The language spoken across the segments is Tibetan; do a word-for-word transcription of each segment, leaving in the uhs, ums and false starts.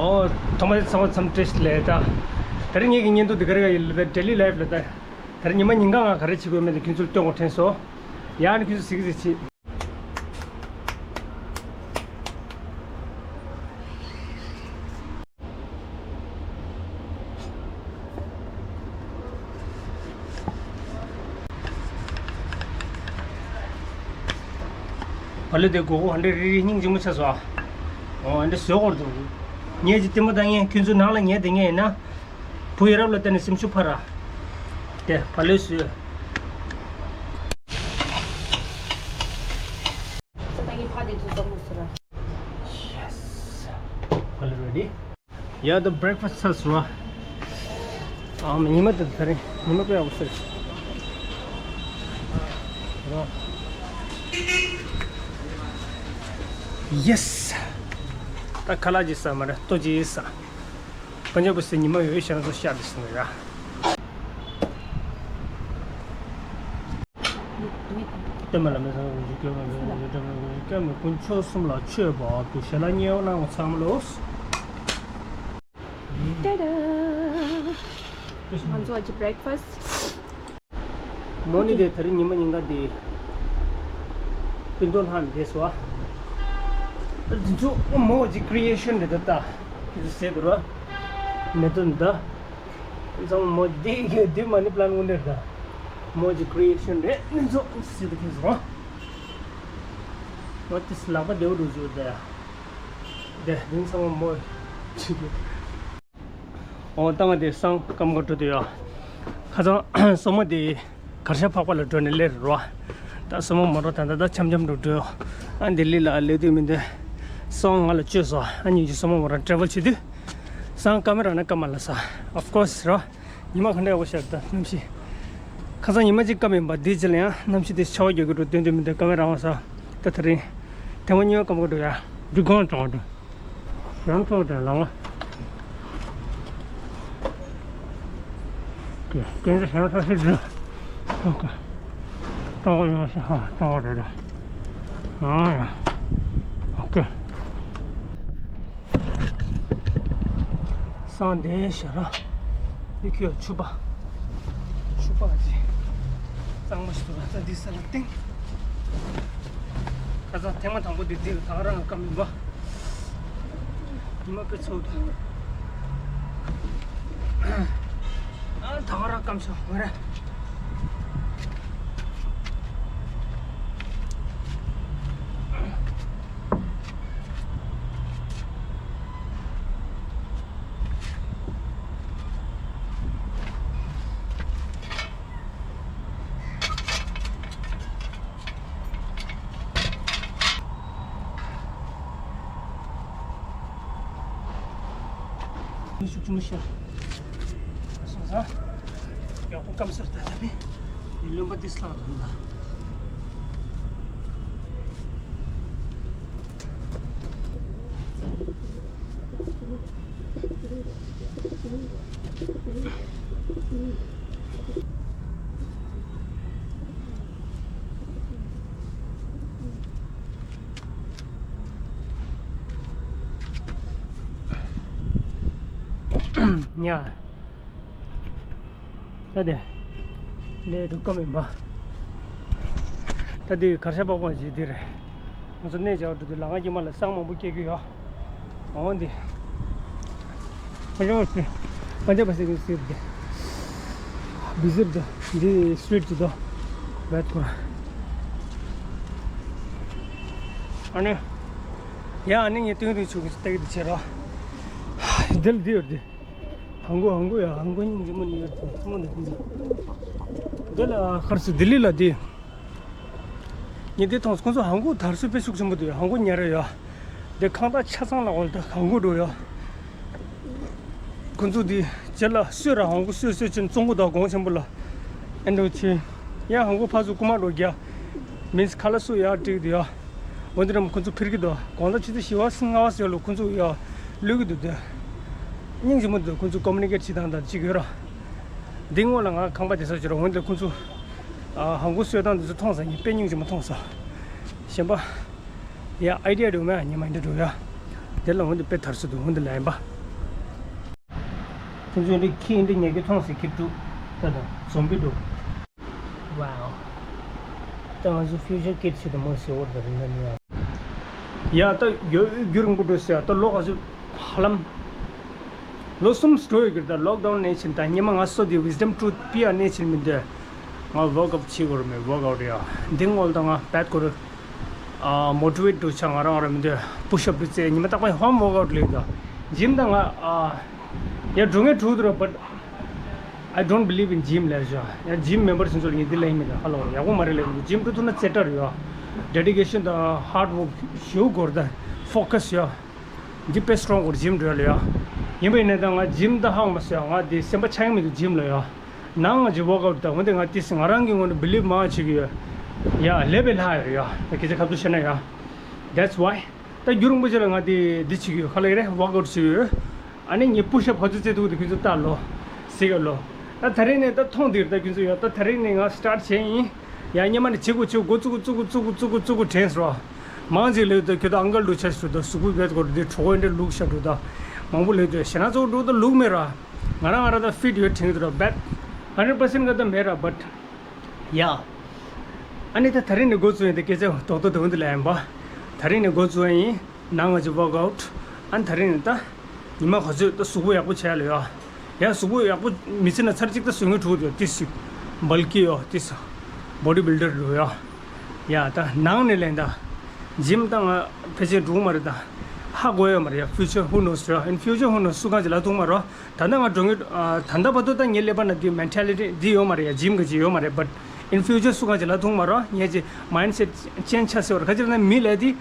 ཨོ། ཐོག་མ་ཚང་མ་འཚམས་འདྲི་ལས་ད། ད་རེས་ངེད་ཀྱི་བརྙན་ཐུང་འདི་ག་རེ་ཡིན་ལ་ད་ཌེ་ལི་ལའིབ་ལ་ད། ད་རེས་ཉི་མ་ཉིན་གང་ང་ག་རེ་བྱེད་དགོས་མེད་ད་ཁྱོད་ཚོར་སྟོན་དགོས་དྲན་སོང་། ཡང་ནི་ཁྱོད་ཚོ་གཟིགས་གཟིགས་བྱེད། བ་ལི་དེ་གོ་གོ་ཧ་འདྲེ་རི་རི་སྙིང་རྗེ་མོ་ཆགས་སོ། ཨ་འདྲེ་བཟོས་གོ་འདུག་ངས་ཅི་ལྟད་མོ་ལྟ་ངེས་ཁྱོད་ཚོ་ནང་ལ་ཉལ་བསྡད་ངེས་ཡིན་ན། བུ་ཡ་རབས་ལ་བལྟས་ནས་སེམས་ཤུགས་འཕར་ར། དེ་བ་ལི་བཟོས། Yes. Already? Yeah, the breakfast has raw. Um, ཉི་མ་དེ་ད་རེས་ཉི་མ་དཔེ་ཡག་པོ་ཟེར། Yes. ད་ཁ་ལག་ཅིག་ཟ་མ་རེད་ལྟོ་ཅིག་ཟ། པན་ཇབ་པ་སེ་ཉི་མ་ཡོད་ཤར་ཚོ་ཤར་དེ་སོང་ཡ། སྟོན་མ་ལ་མེ་སང་རུ་ཇུ་ཀེ་མ་མེ་སང་རུ་ཇུ་ཀེ་མ་རུ་ཀེ་མ་དཀོན་མཆོག་གསུམ་ལ་མཆོད་པ་དུ་ཞལ་ལག་མཉེས་པོ་གནང་བ་ཚང་མ་ལོ། ཏེ་ད། ང་ཚོ་ཨ་ཅི་བྷི་རེག་ཕ་སི། མོ་ནི་དེ་ད་རིང་ཉི་མ་ཉིན་ག་དེ་སྤུན་ཐོག་ལྷག་ནས་བསྡད་སོང་ཨ། འདི་ཚོ་མོ་ཅིག་ཀི་རི་ཨེ་ཤན་རེད་ད་ལྟ། ཁྱེད་ཚོ་ཟེར་དུ་ར། མེ་ཏོན་ད། ཚང་མ་མོ་འདི་གི་འདི་མ་ནི་པི་ལན་དངོས་འབྲེལ་ད། མོ་ཅིག་ཀི་རི་ཨེ་ཤན་རེད་ནི་ཚོ་ཟེར་དུ་ཁྱེད་ཚོ་ར། མོ་ཏིས་ལག་པ་བདེ་བོ་འགྲོ་བཅུག་ད་ཡ། དེ་འདི་ཚང་མ་མོ་ཅིག་གི། ཨོ་ད་ང་དེ་སང་སྐམ་ག་འགྲོ་དུས་ཡ། ཁ་སང་སོ་མ་དེ་གར་ཤ་འཕགས་པ་ལ་འགྲོ་ནས་སླེབས་རེད་བ། ད་སོ་མ་མོ་ར་ད་ད་ད་འཆམ་འཆམ་འགྲོ་འགྲོ། ཨ་ལྡི་ལི་ལ་སླེབས་དུས་མི་འདུག་སང་ང་ལ་བཅོས་སོ། ཨ་ཉིན་གྱི་སོ་མ་མོ་ར་ཊེ་རེ་ཝལ་བྱེད་དུས། སང་ཀ་མེ་ར་ན་སྐམ་མ་ལ་ས། ཨོཕ་ཀོ་སི་ར། ཉི་མ་ག་འདྲ་ཡག་པོ་ཤར་ད་གནམ་གཤིས། ཁ་སང་ཉི་མ་གཅིག་སྐམ་ཡིན་པ་འདི་རྗེས་ལ་ཡང་གནམ་གཤིས་དེ་ཆར་པ་རྒྱག་གི་འགྲོ་དོན་དུ་མི་འདུག་ཀ་མེ་ར་འོང་ས། ད་ད་རིང་། དེ་མ་ཉི་མ་སྐམ་ག་འགྲོ་ཡ། འདི་གང་གྲོང་འགྲོ། ཞང་ཚོགས་དེ་ལ་བ། དེ་སྐད་ཆ་ཞང་ཚོགས་ཤིག་འདྲི། ཨོ་ཀེ། ཏོག་ཡོང་ཤག་ཧ་ཏོག་རེད་རེད། ཨ་ཡ། ཨོ་ཀེ། སང་དེ་ཤ་ར། འདི་ཁྱོད་ཕྱུ་པ། ཕྱུ་པ་ཅི། གཙང་མ་ཞིག་ཏུ་ར་ད་འདི་ས་ལ་སྟེང་། ཁ་སང་ཐེངས་མ་དང་པོ་འདི་འདི་ལ་ད་ག་རང་སྐམ་ཡིན་པ། ཉི་མ་དཔེ་ཚོགས་འདུག་ཨ་ད་ག་རང་སྐམ་ཤོག་ང་རེ། ཤུགས་ཆེན་པོ་ཤར། སོང་ཙང་། ཡག་པོ་སྐམ་སར་ད་ད་མི། ཡི་རློན་པ་འདི་སླང་དང་ད། ཉ། ད་དེ། ལས་སྒྲུབ་ཀ་མིན་པ། ད་དེ་གར་ཤ་པགས་པ་ཞིག་འདི་རེད། ང་ཚོ་གནས་བཅའ་འགྲོ་དུས་ལ་ང་སྐྱེས་མ་ལ་སང་མང་པོ་སྐྱེ་གི་ཡོད། འོང་འདི། ཁ་ཤོག་སི། ཁ་ཤོག་པ་སི་གི་སི་རེད། བི་ཟི་རེད། འདི་སི་ཊི་རེད་དོ། བེད་ཁོ། ཨ་ནི། ཡ་ཨ་ནི་ངས་སྟོན་རིགས་ཆུ་གི་སྟེགས་འདི་བྱེད་རོགས། འདི་ལ་འདི་ཡོད་འདི། ཧང་གོ་ཧང་གོ་ཡ་ཧང་གོ་སྙིང་རྗེ་མོ་ནི་ཡོད་དེ་མོ་ནི་ཧང་གོ། འདི་ལ་ཁར་སི་ལྡི་ལི་ལ་དེ། ཉི་ཟླའི་ཐོག་ཁོང་ཚོ་ཧང་གོ་དར་སྲོལ་དཔེ་ཤུགས་ཆེན་པོ་འདུག་ཡ་ཧང་གོ་ཉེ་ར་ཡ། དེ་ཁང་ཐག་ཆ་ཚང་ལ་འོལ་ད་ཧང་གོ་འགྲོ་ཡ། ཁོང་ཚོ་དེ་རྗེས་ལ་སུས་ར་ཧང་གོ་སུས་སུས་ཆེན་ཙོང་གོ་དང་གོང་ཆེན་པོ་ལ་ཨེ་འགྲོ་ཆེ། ཡ་ཧང་གོ་ཕ་ཚོ་རྐུ་མ་འགྲོ་རྒྱ། མིན་སི་ཁ་ལ་སུ་ཡ་བྲིས་འདུག་ཡ། འོན་ཏེ་རམ་ཁོ་ཚོ་ཕིར་གི་འདུག་གོང་ད་ཆུ་ཚོད་བཞི་པ་ལྔ་པ་ཟེར་ལོ་ཁོ་ཚོ་ཡ་ལུས་གི་འདུག་དེ། སྙིང་རྗེ་མོ་འདུག་ཁོ་ཚོ་ཀོ་མུ་ནི་ཀེ་ཊི་བྱེད་སྟངས་དང་གཅིག་ཡོད་ར། འདི་སྔོན་ལ་ང་ཁང་པ་དེ་ས་བྱོས་ར་འོན་ཏེ་ཁོ་ཚོ། ཧང་གོ་གསོད་སྟངས་འདི་ཚོ་མཐོང་ས་ཡིན་དཔེ་སྙིང་རྗེ་མོ་མཐོང་ས། གཞན་པ། ཡ་ཨའི་ཌི་ཡ་འགྲོ་མེད་ཉི་མ་འདི་འགྲོ་ཡ། དེ་ལ་འོན་ཏེ་དཔེ་དར་སོ་འདུག་འོན་ཏེ་ལ་ཡིན་པ། ཁྱེད་ཚོས་འདི་ཁྱི་འདི་ཉལ་གི་མཐོང་སྲིད་ཁྱི་ཕྲུག་ད་དང་ཛོམ་པི་འདུག Wow. ད་ང་ཚོ་ཕིའུ་ཅར་ཀིཌ་ཆེད་དུ་མོ་ཟེར་བར་ད་རིང་ད་ནི་ཡ། ཡ་ད་ཡོད་རྒྱུ་རིང་པོ་འགྲོ་ཟེར་ཡ་ད་ལོ་ག་ཚོད་ཧ་ལམ། ལོ་གསུམ་འགྲོ་ཡོད་ཀྱི་རེད། ད་ལོག་ཌའོན་ནས་ཕྱིན་ད་སྙེ་མ་ང་སོ་དེ་ཝིས་ཌམ་ཊུ་ཐི་པི་ཡ་ནས་ཕྱིན་མི་འདོད། ང་ཝོག་ཨའུཊ་བྱེད་དགོས་རེད་མེད་ཝོག་ཨའུཊ་ཡ། འདི་སྔོན་ད་ང་བད་ཁོ་རེ། ཨ་མོ་ཊི་ཝེཊ་འགྲོ་ཆ་ང་རང་རེད་མི་འདོད། པུ་ཤ་ཨབ་འགྲོ་རྩེ་ཉི་མ་རྟག་པར་ཧོམ་ཝོག་ཨའུཊ་ལས་ད། ཇིམ་ད་ང་ཨ། ཡ་འགྲོ་ངེས་འགྲོ་འདུག་ར་but I don't believe in gym ལས་བྱ། ཡ་ཇིམ་མེམ་བར་སོང་ཚོ་ལ་ངས་འདི་ལས་མི་ད་ཧ་ལོ་ཡག་པོ་མ་རེད་ལས་ཇིམ་འགྲོ་ཐུབ་ན་རྩེ་གྲ་རེད་ཡ། ཌེ་ཌི་ཀེ་ཤན་དང་ཧརཌ་ཝོག་ཞེ་པོ་དགོས་རེད་ད། ཕོ་ཀ་སི་ཡ། འདི་དཔེ་སི་ཊོང་གོ་རེད་ཇིམ་འགྲོ་ཡ་ལ་ཡ། ཡིན་པ་ཡིན་ནའི་ད་ང་ཇིམ་ད་ཧ་གོ་མ་སོང་ཡ། ང་དེ་སེམས་པ་ཆགས་ཀྱི་མི་འདུག་ཇིམ་ལ་ཡ། ནང་ང་ཅིག་ཝོག་ཨའུཊ་དང་འོན་ཏེ་ང་ཏིས་ང་རང་གི་ངོས་ནས་བི་ལིབ་མང་བྱེད་ཀྱི་ཡོད། ཡ་ལས་པའི་ལྷག་ཡོད་ཡ། ད་སྐད་ཆ་ཁ་ཐུག་བཤད་ན་ཡ། That's why ད་རྒྱུན་རིང་པོ་ཅིག་ལ་ང་དེ་འདི་བྱེད་ཀྱི་ཡོད་ཁ་ལག་རེད་ཝོག་ཨའུཊ་བྱེད་ཀྱི་ཡོད། ཨ་ནི་ངས་པུ་ཤ་ཨབ་ག་ཚོད་རྩེ་ཐུབ་དེ་ཁྱོད་ཚོ་ལྟ་ལོ། གཟིགས་ཡ་ལོ། ད་ད་རིང་ནས་ད་མཐོང་དེར་ད་ཁྱོད་ཚོ་ཡོད་ད་ད་རིང་ནས་ང་སི་ཊར་ཊི་བྱས་ཡིན། ཡ་སྙེ་མ་ནས་བྱེད་དགོས་བྱེད་དགོས་འགོ་བཙུགས་དགོས་བཙུགས་དགོས་བཙུགས་དགོས་བཙུགས་དགོས་དྲན་སོང་། མང་ཅིག་ལས་ད་ཁྱོད་ད་ཨང་ཀལ་འགྲོ་ཆ་ཞིག་ད་གཟུགས་པོ་བེད་སྐོར་འདི་གྲོགས་པོ་འདྲ་ལུག་ཤ་འགྲོ་ད། མང་པོ་ལས་ད་ཞེ་ན་ཚོགས་འགྲོ་ད་ལུག་མེད་ར། ང་རང་ང་རང་ད་ཕིཊ་ཡོད་དྲན་གྱི་འདུག་བེད་ཧན་ཌེཌ་པར་སེན་ཊི་ག་ད་མེད་ར་བཊ། ཡ། ཨ་ནི་ད་ད་རིང་ནས་འགོ་བཙུགས་ཡིན་ད་སྐད་ཆ་རྡོག་རྡོག་དེ་འོན་ཏེ་ལ་ཡིན་པ། ད་རིང་ནས་འགོ་བཙུགས་ཡིན། ནང་ང་ཅིག་ཝོག་ཨའུཊ། ཨ་ནི་ད་རིང་ནས་ད། ཉི་མ་ག་ཚོད་ད་གཟུགས་པོ་ཡག་པོ་བྱས་ལ་ཡ། ཡ་གཟུགས་པོ་ཡག་པོ་མི་བྱེད་ན་ཚར་གཅིག་ད་གཟུགས་ངན་གྲུག་ཡོད་ཏིས་ཤིག་བལ་ཀི་ཡོད་ཏིས། བོ་ཌི་བིལ་ཌར་རུ་ཡ། ཡ་ད་ནང་ནས་ལེན་ད། ཇིམ་ད་ང་ཕལ་ཆེར་འགྲོ་གི་མ་རེད་ད། ཧ་གོ་ཡོད་མ་རེད་ཡ། ཕིའུ་ཅར་ཧུ་ནོ་སི་ར། ཨིན་ཕིའུ་ཅར་ཧུ་ནོ་སི་སུ་གང་ཅིག་ལ་ཐུག་མ་རོ། ད་ལྟ་ང་འགྲོ་ངེས་ཨ། ད་ལྟ་བར་དུ་ད་ངའི་ཀླད་པ་ན་འདི་མེན་ཊེ་ལི་ཊི་འདི་ཡོད་མ་རེད་ཡ། ཇིམ་གི་ཅིག་ཡོད་མ་རེད། བཊ་ཨིན་ཕིའུ་ཅར་སུ་གང་ཅིག་ལ་ཐུག་མ་རོ། ངས་ཅིག་མའིན་ཌི་སེཊ་ཅེན་ཇི་བྱ་ཟེར་བར་ག་ཅིག་ན་མི་ལས་འདི།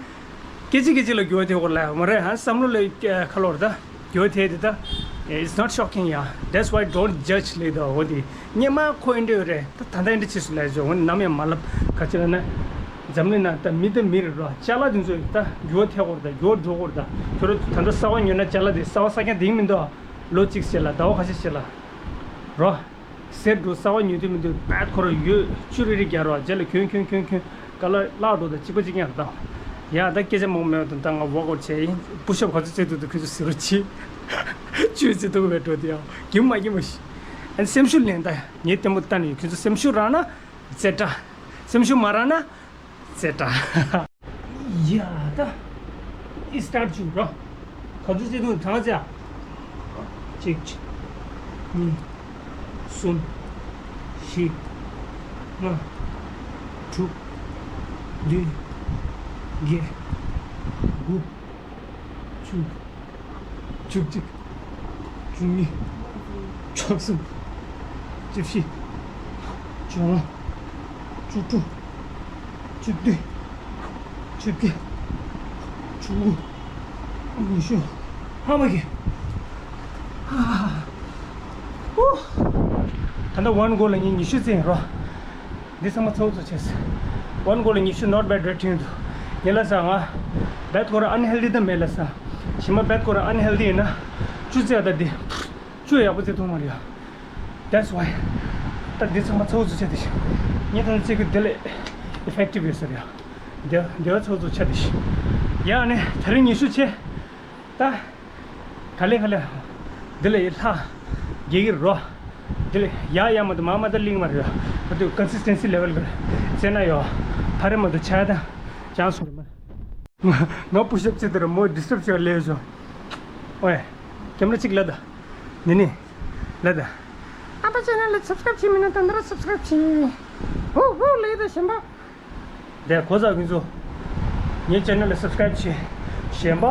སྐད་ཅིག་སྐད་ཅིག་ལ་འགྱུར་བ་ཐེབས་ཡོད་རེད་ལ་མ་རེད་ཧ། བསམ་བློ་ལ་ཁ་ལོ་རེད་ད། འགྱུར་བ་ཐེབས་དེ་ད། It's not shocking ཡ། That's why don't judge ལེགས་ད་འོ་དེ། སྙེ་མ་ཁོ་ཨེ་འདྲ་ཡོད་རེད་ད། ད་ལྟ་ཨེ་འདྲ་ཕྱིས་སུ་ལས་བྱོས་འོ་ནམ་ཡང་མ་ལབ་ག་ཅི་ལ་ན། འཛམ་གླིང་ན་ད་མི་ད་མི་རེད་རོ། ཅ་ལག་དེ་ཚོ་ད་འགྱུར་བ་ཐེབས་ཡོད་རེད་ད། འགྱུར་བ་འགྲོ་གི་རེད་ད། ཁྱོད་རང་ད་ལྟ་གསར་པ་ཉོས་ན་ཅ་ལག་དེ་གསར་པ་གསར་རྐྱང་དེང་མི་འདུག་ལོ་གཅིག་ཕྱིན་ལ་ཟླ་བ་ཁ་ཤས་ཕྱིན་ལ། རོ། ཟེར་འགྲོ་གསར་པ་ཉོས་དུས་མི་འདུག་བད་ཁོ་ར་ཡོད་བཅུ་རེ་རེ་རྒྱག་རོགས་རྗེས་ལ་གྱོན་གྱོན་གྱོན་གྱོན་ཀ་ལ་བརླག་འགྲོ་དང་གཅིག་པ་གཅིག་རྐྱང་རེད་ད། ཡ་ད་སྐད་ཆ་མང་པོ་མེད་པ་དང་ད་ང་ཝོག་ཨའུཊ་བྱས་ཡིན། པུ་ཤ་ཨབ་ག་ཚོད་རྩེ་ཐུབ་འདུག་ཁྱོད་ཚོ་ཟེར་རོགས་གྱིས། བཅུ་རྩེ་ཐུབ་པའི་འགྲོ་དེ་ཡང་གྱིམ་མ་གྱིམ་མ་ཤི། ཨན་སེམས་ཤུགས་ལེན་ད་ངས་ལྟད་མོ་ལྟ་ནས་ཡོད། ཁྱོད་ཚོ་སེམས་ཤུགས་རག་ན་རྩེ་དྲ། སེམས་ཤུགས་མ་རག་ན། ཙེ་ཏྲ། ཡ་ད། ཨི་སི་ཊར་ཊི་བྱུང་རོ། ག་ཚོད་བྱེད་འདུག་གྲངས་བྱ། གཅིག་གཉིས། གསུམ། བཞི། ལྔ། དྲུག་བདུན། བརྒྱད། དགུ། བཅུ། བཅུ་གཅིག་བཅུ་གཉིས། བཅུ་གསུམ། བཅུ་བཞི། བཅོ་ལྔ། བཅུ་དྲུག་བཅུ་བདུན། བཅོ་བརྒྱད། བཅུ་དགུ། ཉི་ཤུ། ཧ་མ་གི། ཧ། ཧུ། ད་ལྟ་ཝན་གོ་ལ་ཉིན་ཉི་ཤུ་ཙམ་ཡིན་རོ། འདི་ཚང་མ་ཚོགས་ཚོགས་བྱས། ཝན་གོ་ལ་ཉི་ཤུ་not bad རེད་དྲན་འདུག་ངས་ལབ་ས་ང་བད་ཁོ་ར་ཨན་ཧེལ་དི་ད་མེད་ལབ་ས། ཞི་མ་བད་ཁོ་ར་ཨན་ཧེལ་དི་ཡིན་ན་བཅུ་རྩེ་ད་འདི་བཅུ་ཡག་པོ་རྩེ་ཐུབ་མ་རེད་ཡ། That's why ད་འདི་ཚང་མ་ཚོགས་ཚོགས་བྱས་དེ་ཞིག་ངས་ད་ནི་རྩེ་གི་འདི་ལས་ཨི་ཕེག་ཊིབ་ཡོད་ས་རེད་ཡ། འདི་འདི་བ་ཚོགས་ཚོགས་བྱས་དེ་ཞིག་ཡ་ནི་ད་རིང་ཉི་ཤུ་བྱས། ད། ག་ལེ་ག་ལེ། འདི་ལ་ཡི་ལྷ། རྒྱལ་གྱི་རོ། འདི་ལ་ཡ་ཡ་མ་དུ་མ་མ་ད་ལིང་མ་རེད། མ་དུ་ཀོན་སིས་ཊེན་སི་ལེ་ཝལ་གི་རྩེ་ན་ཡོ། ཕ་རེ་མ་དུ་ཆ་ད། ཅང་སོ་རེ་མ། ང་པུ་ཤ་ཨབ་རྩེ་དེ་ར་མོ་ཌི་སི་ཊརབ་བྱེད་ལེ་ཞོ། ཨོའེ། ཀེམ་ར་གཅིག་ལ་ད། ནི་ནི། ལ་ད། ཨ་ཕ་ཅེ་ནལ་ལ་སབ་སི་ཀ་རེབ་བྱེད་མི་ན་ད་འདི་ར་སབ་སི་ཀ་རེབ་བྱེད། ཧུ་ཧུ་ལེ་ད་ཞེན་པ། དེ་གོ་ས་ཀུན་ཚོ། ངའི་ཅེ་ནལ་ལ་སབ་སི་ཀ་རེབ་བྱེད། ཞེན་པ།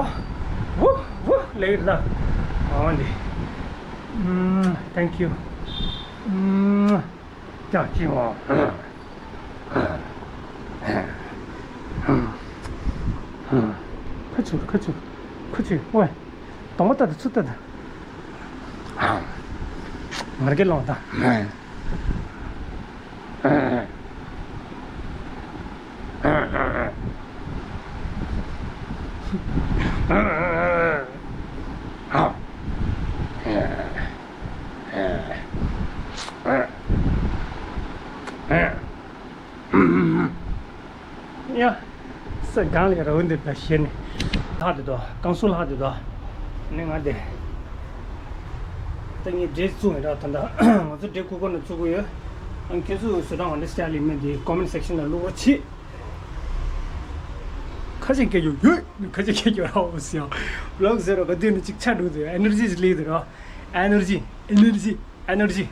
ཝུ་ཝུ་ལེགས་རེད་ད། ཨ་འདི། ཨུམ། Thank you། ཨུམ། ཀྱང་ཅི་བ། ཁ་ཆུ་ཁ་ཆུ་ཁ་ཆུ་ཝེ། གདོང་པ་ལྟ་དང་ཚུར་ལྟ་དང་། ངར་གེ་ལོང་དང་། ཡ། ས་སྒང་ལས་ར་འོན་ཏེ་ད་ཞེ་ནས། ལྷག་དེ་དོ་ཀང་སུ་ལྷག་དེ་དོ། ནི་ང་དེ། ད་ངས་འདྲེ་བཙུགས་ཡིན་ར་ད་ད་ང་ཚོ་འདྲེ་ཁུག་ཀོ་ནས་བཙུགས་གི་ཡོད། ཨང་ཁྱོད་ཚོ་བཟོ་གྲངས་འདྲ་ཤར་ལི་མེད་དེ་comment section ལ་བླུག་རོགས་གྱིས། ཁ་ཅིག་སྐད་རྒྱུ་ཡོད། ཁ་ཅིག་སྐད་རྒྱུ་ར་འོ་སི་ཡང་ལོག་ཟེར་རོ་ག་དུས་ནི་ཅིག་ཆ་འགྲོ་དུས་ཨེ་ནར་ཇི་ཅིག་ལི་དུ་རོ། ཨེ་ནར་ཇི་ཨེ་ནར་ཇི་ཨེ་ནར་ཇི་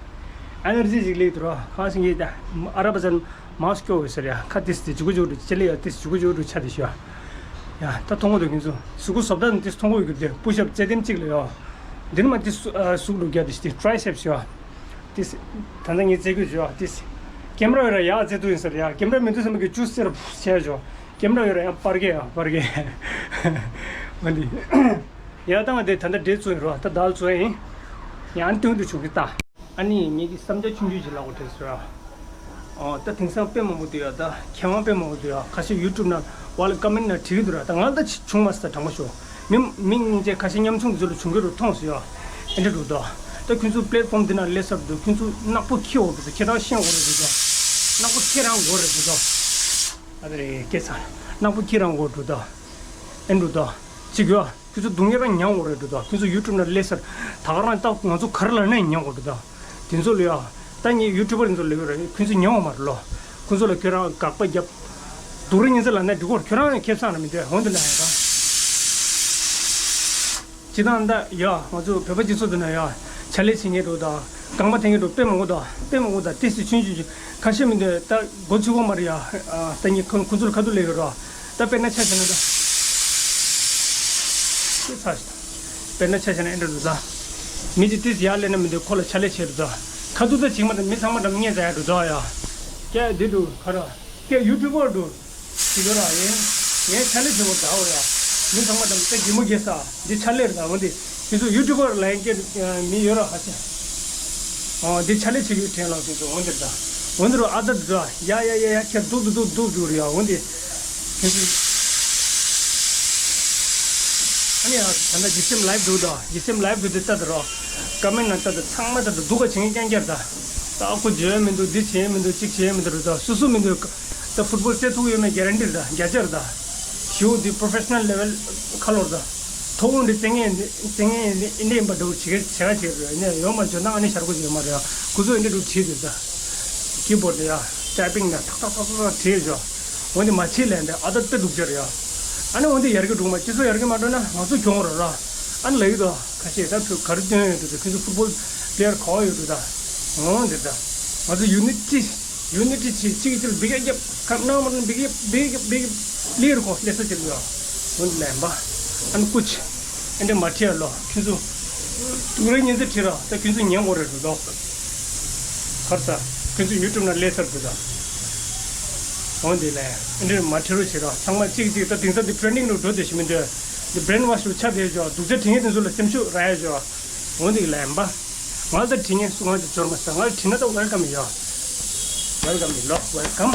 ཨེ་ནར་ཇི་ཅིག་ལི་དུ་རོ། ཁ་ཅིག་ངས་ད་ཨ་ར་པ་ཅན་མཱ་སི་ཀོ་ཟེར་ཡ་ཁ་ཏིས་ཏི་ཇུ་གུ་ཇུ་རུ་ཅི་ལི་ཡ་ཏིས་ཇུ་གུ་ཇུ་རུ་ཆ་དི་ཤོ། ཡ་ད་མཐོང་གོ་དུ་ཁྱོད་ཚོ་གཟུགས་པོ་བཟོ་ལྟ་ནི་ཏིས་མཐོང་གོ་ཡོད་གི་དེ་པུ་ཤབ་རྩེ་ལྡེམ་གཅིག་ལ་ཡོ། འདི་ནི་མ་ཏིས་གཟུགས་ལུག་རྒྱ་ཏིས་ཏི་ཊྲའི་སེབ་ཤོ། ཏིས། ད་ལྟ་ངས་རྩེ་དགོས་བྱོས་ཨ་ཏིས། ཀེམ་ར་ཡོད་ར་ཡག་རྩེ་ཐུབ་ཡིན་ཟེར་ཡ་ཀེམ་ར་མི་འདུག་བསམ་གི་ཅུ་སེར་བྱས་བྱོས། ཀེམ་ར་ཡོད་ར་ཡང་པར་གས་ཨ་པར་གས། འོ་འདི། ཡ་ད་ང་དེ་ད་ལྟ་འདྲེ་བཙུགས་ཡིན་རོ་ད་དལ་བཙུགས་ཡིན། ཡང་ཏུང་ཏུ་བྱུང་གི་ལྟ། ཨ་ནི་ངེད་ཀྱི་བསམ་འཆར་ཆུང་ཆུང་ཞིག་ལབ་དགོས་དྲན་སོང་ར། ཨོ་ད་དེང་སང་དཔེ་མང་པོ་འདུག་ཡ་ད་མཁས་དབང་དཔེ་མང་པོ་འདུག་ཡ་ཁ་ཤས་ཡུ་ཊུབ་ན་ཝལ་ཀ་མེན་ན་བྲིས་འདུག་ར་ད་ང་ལ་ད་བྱུང་མ་སོང་ད་དྲང་པོ་ཤོད། མི་མི་སྙིང་རྗེ་ཁ་ཤས་ཉམ་ཆུང་གི་ཚུལ་ལ་བྱུང་གི་རུ་མཐོང་སོང་ཡ། ཨེ་འདྲ་འདུག་ད། ད་ཁྱོད་ཚོ་པི་ལེ་ཊི་ཕོམ་འདི་ན་སླེབས་ཚར་འདུག་ཁྱོད་ཚོ་ནག་པོ་ཁྱི་འོག་འདུག་ཁྱེད་རང་ཤེས་འོག་རེད་འདུག་ད། ནག་པོ་ཁྱེད་རང་འོག་རེད་འདུག་ད། ཨ་རེ་སྐད་ཆ། ནག་པོ་ཁྱེད་རང་འོག་འདུག་ད། ཨེ་འདུག་ད། ཅིག་ཡ། ཁྱོད་ཚོ་སྡུག་བསྔལ་རང་མྱངས་འོག་རེད་འདུག་ད། ཁྱོད་ཚོ་ཡུ་ཊུབ་ན་སླེབས་ཚར། ད་ག་རང་ད་ང་ཚོ་ག་རེ་ལབ་ན་ཡང་མྱངས་འོག་འདུག་ད། དེ་ཚོ་ལ་ཡ། ད་ངས་ཡུ་ཊུབ་པར་ཚོ་ལབ་ཡོད་རེད་ཁྱོད་ཚོ་ཉན་འོང་མ་རེད་ལོ། ཁོ་ཚོ་ལ་ཁྱོད་རང་དགག་པ་རྒྱབ། སྡུག་རུས་ཉེན་ཚ་ལ་ནས་འགྲིག་གོ་ཁྱོད་རང་ཁེ་བཟང་ར་མི་འདོད་འོན་ཏེ་ལ་ཡ་ར། ཅི་དང་ད་ཡ་ང་ཚོ་བོད་པ་སྤྱི་ཚོགས་འདི་ན་ཡ། ཕྱག་ལས་བྱེད་མཁན་འགྲོ་དང་། རྐང་པ་འཐེན་མཁན་འགྲོ་དཔེ་མང་པོ་དང་དཔེ་མང་པོ་དང་ཏེ་སི་ཆུང་ཆུང་ཆུང་ཁ་ཤས་མི་འདོད་ད་མགོ་ཚུགས་གོ་མ་རེད་ཡ། ད་ཉིད་ཁོ་ཁོ་ཚོ་ལ་ཁ་ཐུག་ལས་ཡོད་ར། ད་དཔེར་ན་ཆ་བཞག་ན་ད། ཅི་ཚ་ཞིག་དཔེར་ན་ཆ་བཞག་ན་ཨེ་འདྲ་འདུག་ད། མི་གཅིག་ཏིས་ཡར་སླེབས་ན་མི་འདུག་ཁོ་ལ་ཕྱག་ལས་བྱེད་འདུག་ད། ཁ་ཐུག་ད་བྱིང་མ་འདྲ་མི་ཚང་མ་འདྲ་མི་ངན་ཟ་ཡ་འདུག་ད་ཡ། ཀྱེ་འདི་འདུག་ཁ་ར། ཀྱེ་ཡུ་ཊུབ་པར་འདུག་ཞིག་ཡོད་ར་ཡིན། ངས་ཕྱག་ལས་བྱེད་པར་འདྲ་བོ་ཡ། མི་ཚང་མ་འདྲ་མི་ད་གི་མོ་རྒྱལ་ས། འདི་ཕྱག་ལས་རེད་ད་འོན་ཏེ། ཁྱེད་ཚོ་ཡུ་ཊུབ་པར་ལ་ཡིན་ཀྱེ་མི་ཡོད་ར་ཧ་ཅང་། འོ་འདི་ཕྱག་ལས་བྱེད་རྒྱུའི་དྲན་ལ་ཁྱེད་ཚོ་འོན་ཏེ་ད། འོན་ཏེ་རུ་ཨ་ད་འདྲ་ཡ་ཡ་ཡ་ཡ་ཁྱེད་འདུག་འདུག་འདུག་འདུག་འདུག་རེད་ཡ་འོན་ཏེ། ཁྱེད་ཚོ། ཨ་ནི་ཡ་ད་ད་ཇི་སེམས་ལའིབ་འདུག་ད། ཇི་སེམས་ལའིབ་འདུག་དེ་ལྟ་དུ་རོགས། ཀ་མེན་ན་ལྟ་དུ་ཚང་མ་ལྟ་དུ་སྡུག་ག་བྱེད་མཁན་རྐྱང་རྐྱང་རེད་ད། ད་ཨ་ཁུ་བརྗོད་མི་འདུག་འདི་བྱེད་མི་འདུག་གཅིག་བྱེད་མི་འདུག་རེད་ད་སུ་སུ་མི་འདུག་ད་ཕུཊ་བོལ་རྩེ་ཐུག་ཡོད་མེད་གྷེ་རན་ཊི་རེད་ད་བརྒྱ་ཆ་རེད་ད། ཞུ་འདི་པོ་རོ་ཕེ་ཤ་ནལ་ལེ་ཝལ་ཁ་ལོར་ད། ཐོག་འོང་འདི་རྩེ་ངན་འདི་རྩེ་ངན་འདི་ཨིན་འདྲ་ཡིན་པ་འདྲ་བོ་བྱེད་ག་བྱེད་ག་བྱེད་རེད་ནས་ཡོད་མ་བརྗོད་ན་ཨ་ནི་ཤར་གོ་བྱེད་མ་རེད་ཡ་ཁུ་ཚོ་ཨིན་འདྲ་འདྲ་བོ་བྱེད་འདི་ད། ཀི་བོར་ཌི་ཡ་ཊའི་པིང་ན་ཐག་ཐག་ཐག་ཐག་བྲིས་བཞག་འོན་ཏེ་མ་བྱེད་ལན་དེ་ཨ་ད་དཔེ་སྡུག་ཅག་རེད་ཡ། ཨ་ནི་འོན་ཏེ་ཡར་རྒྱས་འགྲོ་མ་སྤྱི་ཚོགས་ཡར་རྒྱས་མ་འགྲོ་ན་ང་ཚོ་གྱོང་རེད་ར། ཨ་ནི་ལ་ཡུལ་དུ་ཁ་ཤས་ད་ཁྱོད་ག་རེ་སྟོན་ཡོད་འགྲོ་ཁྱོད་ཚོ་ཕུཊ་བོལ་པི་ལེ་ཡར་ག་བ་ཡོད་འགྲོ་ད། འོན་ཏེ་ད་ང་ཚོ་ཡུ་ནི་ཊི་ཡུ་ནི་ཊི་བྱེད་གཅིག་གིས་གཅིག་ལ་འབིག་རྒྱབ་ཁ་ནང་མ་ནང་འབིག་རྒྱབ་འབིག་རྒྱབ་འབིག་རྒྱབ་ལེ་ཡར་གོ་ལེ་ས་ཅིག་ཡོད། འོན་ཏེ་ལན་པ་ཨ་ནི་ཀུ་ཆི། ཨེ་འདྲ་མ་ཁྲིད་ཨ་ལོ་ཁྱོད་ཚོ། སྡུག་རུས་ཉེན་ཚ་ཁྲིད་ར་ད་ཁྱོད་ཚོ་ཉན་དགོས་རེད་འགྲོ་དོ། གར་ས། ཁྱོད་ཚོ་ཡུ་ཊུབ་ན་སླེབས་ཚར་འདུག་ད། འོན་ཏེ་ལས་ཨེ་འདྲ་མ་ཁྲིད་རོགས་བྱེད་ར་ཚང་མ་གཅིག་གཅིག་ད་དེང་སང་དེ་ཊེན་ཌིང་ལ་འགྲོ་བསྡད་ཤི་མི་འདོད། འདི་བྷི་རེན་ཝ་ཤི་ཆ་བསྡད་ཞོག་སྡུག་ཅག་དྲི་ངན་དེ་ཚོ་ལ་སེམས་ཤུགས་རག་ཡ་ཞོག་འོན་ཏེ་ལན་པ། ང་ད་དྲི་ངན་སུ་ང་ཚོ་འབྱོར་མ་ས་ང་དྲི་ན་ད་ཝེལ་ཀམ་ཡོད། ཝེལ་ཀམ་ཡོད་ལོ་ཝེལ་ཀམ།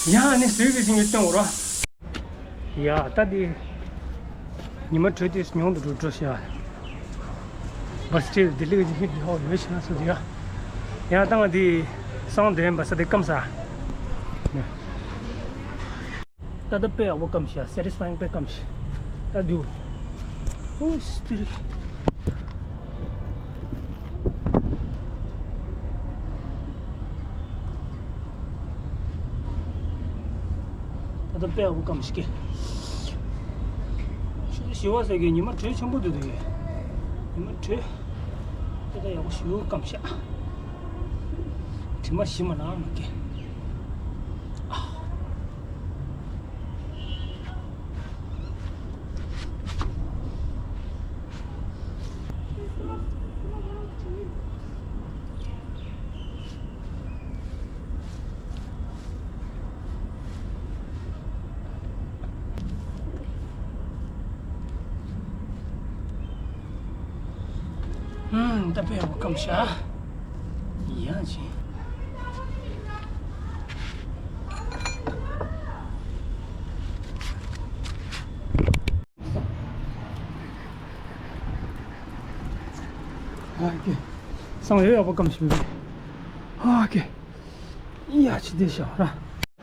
ཡ་ནི་སུའི་གི་ཞིང་གི་སྟོན་འོ་ར། ཡ་ད་འདི། ཉི་མ་དྲོས་དེ་ཉུང་དུ་འགྲོ་འགྲོ་ཤག་བ་སི་ཊི་ལྡི་ལི་གི་ཧིད་ཧོ་ཡོད་ཤག་སོ་དེ་ཡ། ཡ་ད་ང་འདི། སང་དེ་བ་ས་དེ་སྐམ་ས། ད་ད་དཔེ་ཡག་པོ་སྐམ་ཤག་སེ་ཊིས་ཕའིང་དཔེ་སྐམ་ཤག་ད་འདུག་ཨོ་སི་ཏི་རི། ད་ལྟ་དཔེ་ཡག་པོ་སྐམ་ཞིག་གི། ཞི་བ་ཟེར་གི་ཉི་མ་དྲོད་ཆེན་པོ་འདུག་འདུག་གི། ཉི་མ་དྲོད། ད་ལྟ་ཡག་པོ་ཞི་བ་སྐམ་ཤག་དྲི་མ་ཞིམ་མ་ནང་མ་གི། ཨུམ། ད་དཔེ་ཡག་པོ་སྐམ་ཤག་ཡ་ཅི། ཨ་ཀེ། སང་ཡོད་ཡག་པོ་སྐམ་ཞིག་མི་འདུག་ཨ་ཀེ། ཡ་ཅི་བདེ་ཤག་ར།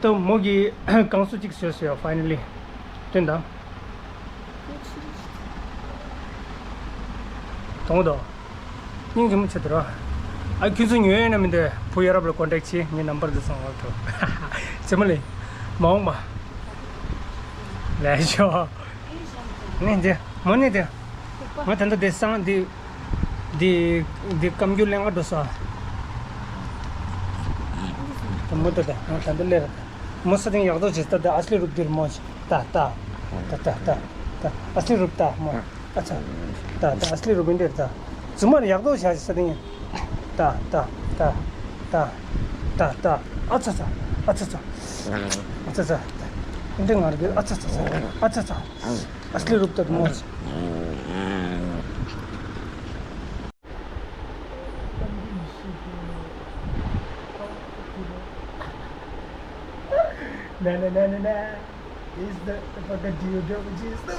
ད་མོ་གི་ཀང་སུ་གཅིག་བཟོས་སོ་ཡ་ཕའི་ནལ་ལི། སྟོན་དང་། དང་པོ་དང་། སྙིང་རྗེ་མོ་བྱེད་དུ་ར། ཨ་ཁྱོད་ཚོ་ཉོ་ཡོད་ན་མི་འདུག་བུ་ཡ་རབས་ལ་ཀོན་ཊེག་བྱེད། ངའི་ནམ་བར་འདི་སོང་བ་ཐོ། ཇེ་མ་ལེ། མ་འོངས་པ། ལས་ཤོག་ནས་འདི་མོ་ནས་འདི། ང་ད་ལྟ་འདི་སང་འདི། འདི། འདི་སྐམ་རྒྱུ་ལེན་ག་འགྲོ་ས། ད་མོ་ད་ད་ང་ད་ལྟ་སླེབས་ར་ད། མོ་ས་སྟེང་ཡག་ཏོ་བྱེད་ད་ད་ཨ་སླི་རུབ་འདིར་མོ་ད་ད། ད་ད་ད་ད་ཨ་སླི་རུབ་ད་མོ། ཨ་ཚ། ད་ད་ཨ་སླི་རུ་བིན་ཏེར་ད། ཛུ་མར་ཡག་ཏོ་བྱ་ཞིག་ས་དེ་ཡིན། ད་ད་ད་ད་ད་ད། ཨ་ཚ་ཚ། ཨ་ཚ་ཚ། ཨ་ཚ་ཚ། འདི་ང་རྒྱལ། ཨ་ཚ་ཚ་ཚ། ཨ་ཚ་ཚ། ཨ་སླི་རུབ་ད་མོ། Na na na na na. Is the fucking dildo, which is the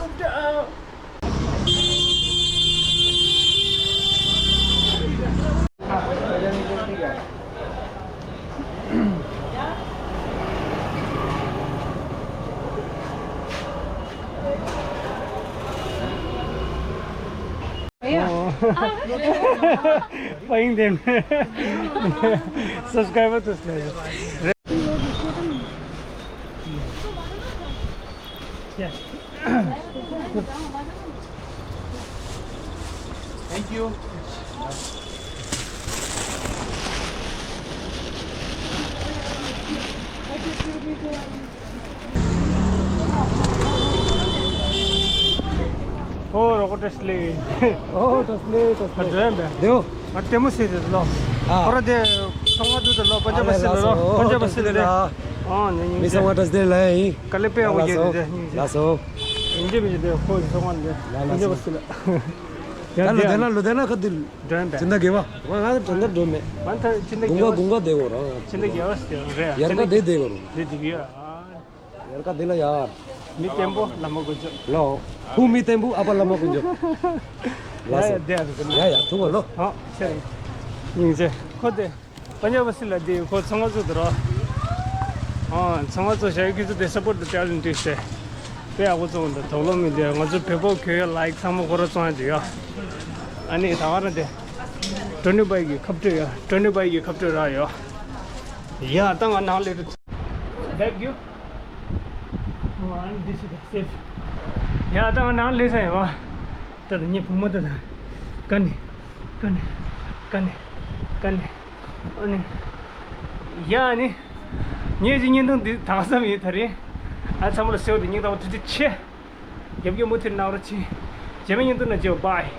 Paying them. Subscriber to slay. Yeah. Thank you. ཨོ་རོགས་ཏེ་སླེ། ཨོ་ཏེ་སླེ་ཏེ་སླེ། ཨ་འགྲོ་ཡ་འབད། དེའོ། ང་ལྟད་མོ་ཟེར་དེ་ལོ། ཨ། ཁོ་ར་དེ་ཚོང་ཁང་དུ་དེ་ལོ་པན་ཇབ་སི་ལ་ལོ། པན་ཇབ་སི་ལ་ལོ། ཨོ་ནི་ནི། མི་ཚང་མ་ཏེ་སླེ་ལ་ཡིན། དཀའ་ལས་དཔེ་ཡག་པོ་རྒྱག་དེ་ནི། ལགས་སོ། ཡིན་གྱི་མི་འདུག་ཁོ་ཚོང་ཁང་དེ། ལགས་སོ། པན་ཇབ་སི་ལ། ད་ལོ་དེ་ན་ལོ་དེ་ན་ཁ་དུ། འགྲོ་ཡ་འབད། ཕྱི་ཟླ་བརྒྱད་པ། ང་ང་ད་ལྟ་འགྲོ་མེད། ང་ད་ཕྱི་ཟླ་དགུན་ཁ་བརྒྱད་པ། དགུན་ཁ་བསྡད་དགོས་ར། ཕྱི་ཟླ་བརྒྱད་པ་ཟེར་རེད། ཡར་ཁ་དེ་བསྡད་དགོས་ར། དེ་དེ་གི་ཡ། ཡར་ཁ་དེ་ལ་ཡར། མི་བརྟན་པོ་བླ་མ་དཀོན་མཆོག་ལོ། བུ་མི་བརྟན་པོ་ཨ་ཕ་བླ་མ་དཀོན་མཆོག་ལགས་སོ། ཡ་ཡ་དེ་ཡ་དེ་ཡ་ཡ་ཐུག་གོ་ལོ། ཨ་ཆེ། སྙིང་རྗེ། ཁོ་དེ། པན་ཇབ་སི་ལ་དེ་ཁོ་ཚོང་ཁང་ཚོ་དེ་རོ། ཨ་ཚོང་ཁང་ཚོ་ཞག་གི་ཚོ་དེ་སཔོར་ཊི་དེ་ལ་འདུག་སེ། དཔེ་ཡག་པོ་བཙོང་འདུག་དོགས་སློང་མི་འདུག་ང་ཚོ་བོད་པ་གྱོན་ཡ་ལ་ཡིག་ཚང་མ་ཁོ་ར་བཙོང་ཡ་འདུག་ཡ། ཨ་ནི་ད་ག་ར་དེ། ཀྲོ་ནི་པའི་གི་ཁབ་སྤྲོད་ཡ། ཀྲོ་ནི་པའི་གི་ཁབ་སྤྲོད་རག་ཡོད། ཡ་ད་ང་ནང་ལས་རུ། Thank you. And this is the safe. ཡ་ད་ང་ནང་ལས་ས་ཡ་བ། ད་ད་ངའི་བུ་མོ་ད་ད། ཀ་ནི། ཀ་ནི། ཀ་ནི། ཀ་ནི། ཨ་ནི། ཡ་ཨ་ནི། ངས་ཀྱི་བརྙན་ཐུང་འདི་དང་བསམ་ཡིན་ད་རེད། ཨ་ཚང་མ་ལ་གསོལ་བ་འདེབས། སྙིང་ཐག་པ་ཐུགས་རྗེ་ཆེ། རྒྱབ་ཀྱི་མུ་མཐུད་གནང་རོགས་གྱིས། རྗེས་མའི་བརྙན་ཐུང་ནང་མཇལ། Bye.